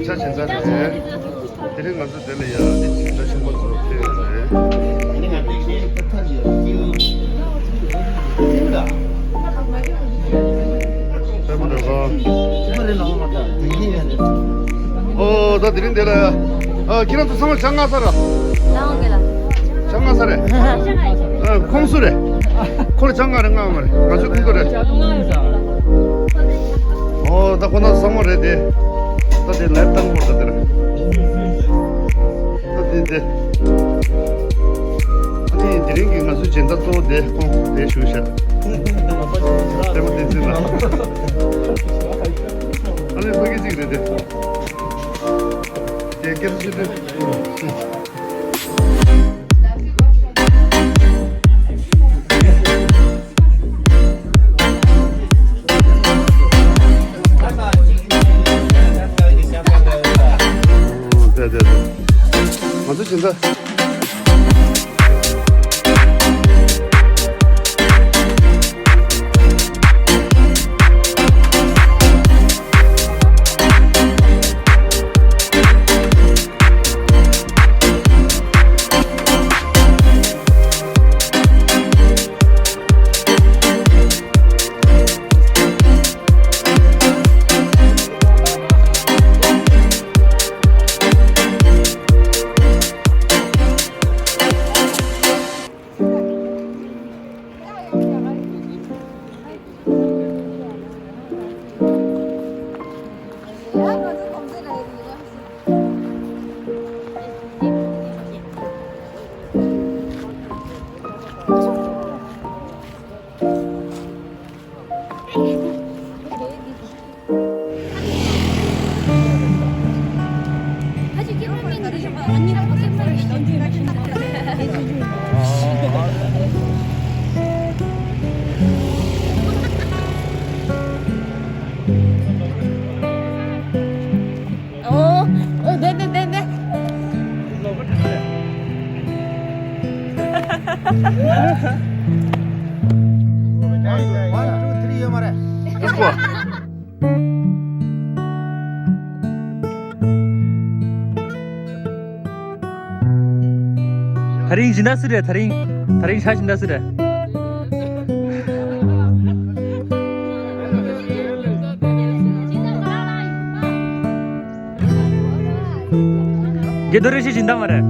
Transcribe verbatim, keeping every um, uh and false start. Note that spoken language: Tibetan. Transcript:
ཆ་ཆེན་ཚ་རེད། དེ་རིང་ང་ཚོ་དེ་ལ་ཡང་འདི་ཆེན་ཚ་ཆེན་པོ་ཚོ་ཕེབས་ཡོད་རེད། ཨོ་ད་དེ་རིང་དེ་ལ་ཨ་ཁྱེད་རང་ཚོ་ཚང་མ་ཆ་ང་ས་ར། ལའོ་གེ་ལ། ཆ་ང་ས་རེད། ཨ་ཁོང་སུ་རེད། ཁོ་རེ་ཆ་ང་རེད། ང་མ་རེད། ང་ཚོའི་ཁོང་ཚོ་རེད། ཨོ་ད་ཁོ་ན་ཚང་མ་རེད་དེ། ད་དེ་ལེབ་ཏང་མོ་ད་དེ་རེད། ད་དེ་དེ། ཨ་ནི་དེ་རིང་གི་ང་ཚོའི་སྦྱིན་བདག་གཙོ་བོ་དེ་ཁོང་དེ་ཞུ་ཤག་ལྟད་མོ་བསྟན་འཛིན་ལགས། ཨ་ནི་ཕ་གི་གཅིག་རེད་དེ། དེ་སྐད་ཆ་ཤོད་དུས། ང་ཚོ་སྦྱིན་བདག་ཨོ། ཨོ། དེ་དེ་དེ་དེ། One, two, three ཡོད་མ་རེད། ཨོ། ད་རིང་སྦྱིན་བདག་སུ་རེད། ད་རིང་། ད་རིང་ཤ་སྦྱིན་བདག་སུ་རེད། དགེ་རྡོར་རེ་ཞིག་སྦྱིན་བདག་མ་རེད།